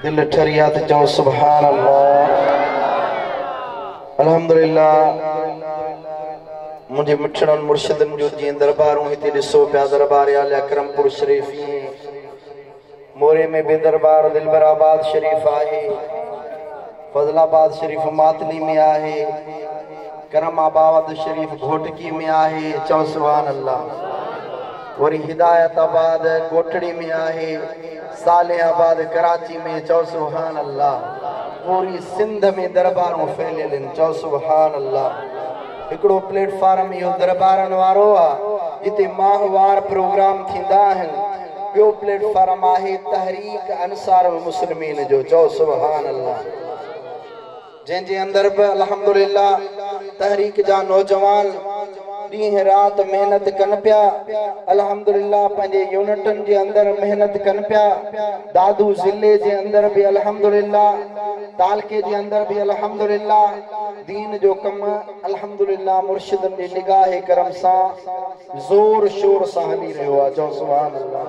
दिलि ठरी आहे त चओ सुभान अल्लाह। अल्हम्दुलिल्लाह मुंहिंजे मिठड़नि मुर्शिदनि जो जीअं दरबारूं हिते ॾिसो पिया, दरबार आले अकरमपुर शरीफ़, मोरे में बि दरबार दिलबराबाद शरीफ़ आहे, फज़लाबाद शरीफ़ मातली में आहे, करमाबाद शरीफ़ घोटकी में आहे, चओ सुभान अल्लाह। वरी हिदायताबाद कोटड़ी में आहे, सालियाबाद कराची में, चओ सुभान अल्लाह। पूरी सिंध में दरबारूं फैलियल आहिनि, चओ सुभान अल्लाह। हिकिड़ो प्लेटफार्म इहो दरबारनि वारो आहे जिते माहवार प्रोग्राम थींदा आहिनि। ॿियो प्लेटफार्म आहे तहरीक अंसार मुस्लिमीन जो, चओ सुभान अल्लाह, जंहिंजे अंदरि बि अल्हम्दुलिल्लाह तहरीक जा नौजवान ॾींहुं राति महिनत कनि पिया। अल्हम्दुलिल्लाह पंहिंजे यूनिटनि जे अंदरि महिनत कनि पिया। दादू ज़िले जे अंदरि बि अल्हम्दुलिल्लाह, तालके जे अंदरि बि अल्हम्दुलिल्लाह दीन जो कमु अल्हम्दुलिल्लाह मुर्शिदनि जी निगाह करम सां ज़ोर शोर सां हली रहियो आहे, चओ सुभान अल्लाह।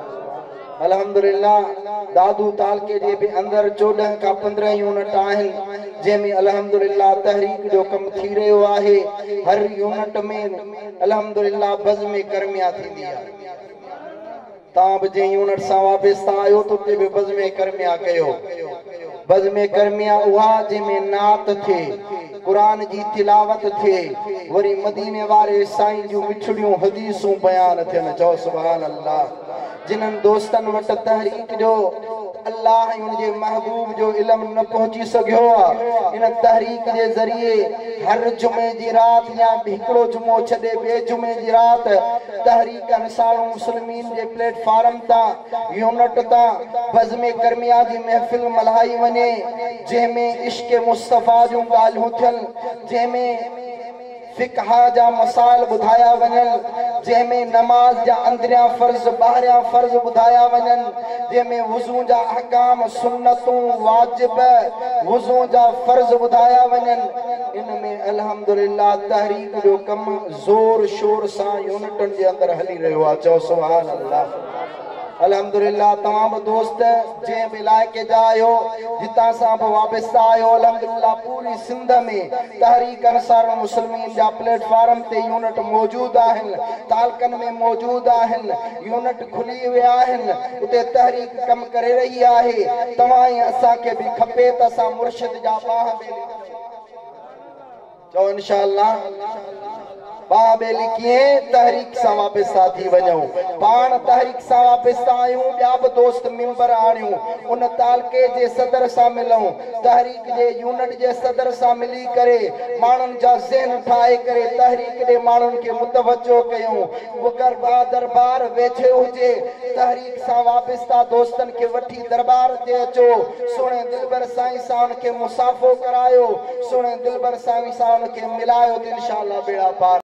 अल्हम्दुलिल्लाह दादू तालके जे बि अंदरि 14 खां 15 यूनिट आहिनि, जंहिंमें अल्हम्दुलिल्लाह तहरीक जो कमु थी रहियो आहे। हर यूनिट में अल्हम्दुलिल्लाह बज़्म करमिया थींदी आहे। तव्हां बि जंहिं यूनिट सां वाबस्ता आहियो त उते बि बज़्म करमिया कयो। बज़्म करमिया उहा जंहिंमें नात थिए, क़ुरान जी तिलावत थिए, वरी मदीने वारे साईं जूं मिठड़ियूं हदीसूं बयान थियनि, चओ सुभान अल्लाह। जिन्हनि दोस्तनि वटि तहरीक जो अल्लाह ऐं हुनजे महबूब जो इल्मु न पहुची सघियो आहे, इन तहरीक जे ज़रिए हर जुमे जी राति या हिकिड़ो जुमो छॾे ॿिए जुमे जी राति तहरीक अंसार मुस्लिमीन जे प्लेटफार्म तां यूनिट तां बज़्म करमिया जी महफ़िल मल्हाई वञे, जंहिंमें इश्क मुस्तफ़ा जूं ॻाल्हियूं थियनि, जंहिंमें फ़िक़्ह जा मसाइल ॿुधाया वञनि, जंहिंमें नमाज़ जा अंदरियां फ़र्ज़ ॿाहिरियां फ़र्ज़ ॿुधाया वञनि, जंहिंमें वुज़ू जा अहकाम सुन्नतूं वाजिब वुज़ू जा फ़र्ज़ ॿुधाया वञनि। इन में अल्हम्दुलिल्लाह तहरीक जो कमु ज़ोर शोर सां यूनिटनि जे अंदरि हली रहियो आहे, चओ सुभान अल्लाह। अल्हम्दुलिल्लाह तव्हां बि दोस्त जंहिं बि इलाइक़े जा आहियो, जितां सां बि वाबस्ता आहियो, अल्हम्दुलिल्लाह पूरी सिंध में तहरीक अंसार मुस्लिमीन जा प्लेटफार्म ते यूनिट मौजूदु आहिनि, तालकनि में मौजूदु आहिनि, यूनिट खुली विया आहिनि, उते तहरीक कमु करे रही आहे। तव्हां ऐं असांखे बि खपे त असां मुर्शिद जा ॿाह बेली चओ इंशाअल्लाह, ॿाह बेली कीअं तहरीक सां वाबस्ता थी वञूं। पाण तहरीक सां वाबस्ता आहियूं, ॿिया बि दोस्त मेंबर आणियूं, उन तालके जे सदर सां मिलूं, तहरीक जे यूनिट जे सदर सां मिली करे माण्हुनि जा ज़हन ठाहे करे तहरीक ॾे माण्हुनि खे मुतवजो कयूं। दरबार वेझे हुजे, तहरीक सां वाबस्ता दोस्तनि खे वठी दरबार ते अचो, सुहिणे दिलबर साईं सां हुनखे मुसाफ़ो करायो, सुहिणे दिलबर साईं सां हुनखे मिलायो त इंशाअल्लाह बेड़ा पार।